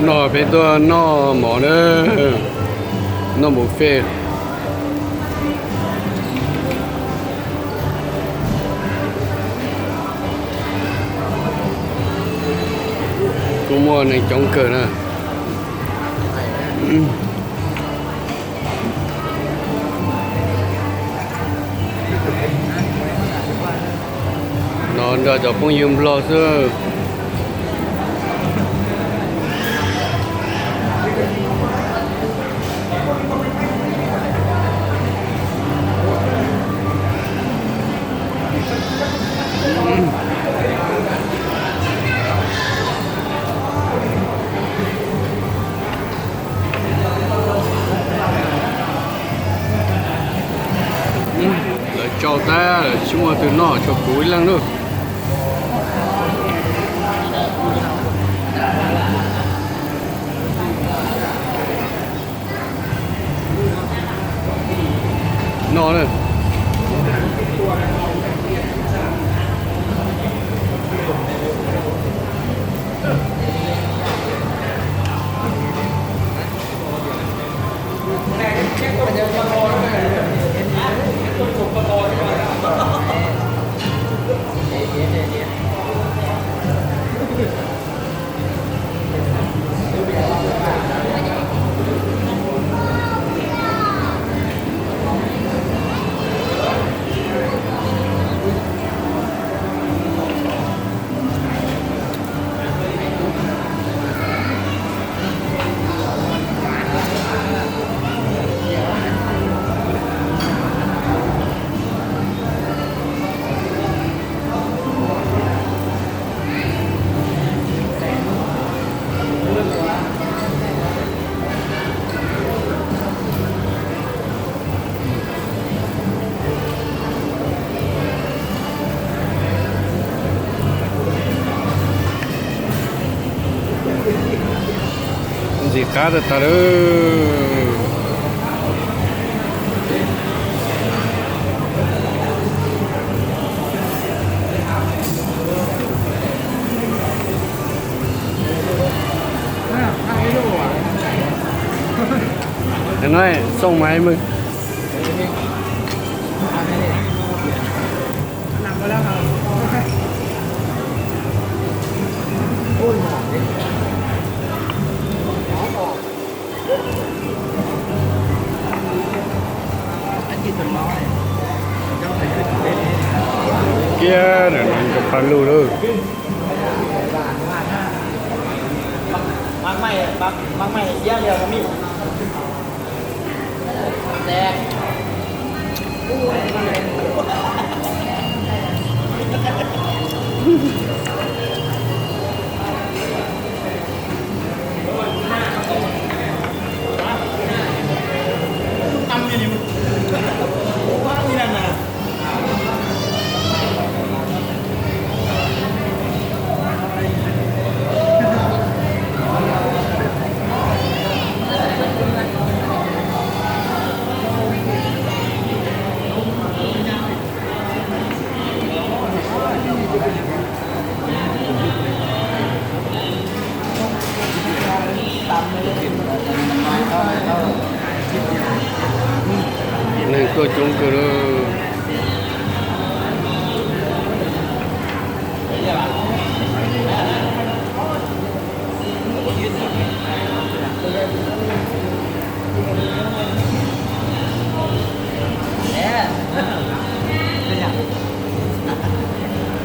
No peb tuaj noj mov na, noj buffet. Kuj muaj neeg coob kawg na. No nrog cov phooj ywg Nplog xwb. Lawv tsau tag lawm tsis muaj leej twg noj, tshuav kuv ib leeg lawm. No na. Ntxim qab tag tag lawm. Nói xung mày mưng. Kiag ntawm no cov paj lug lawm. Neeg tuaj coob kawg lawm.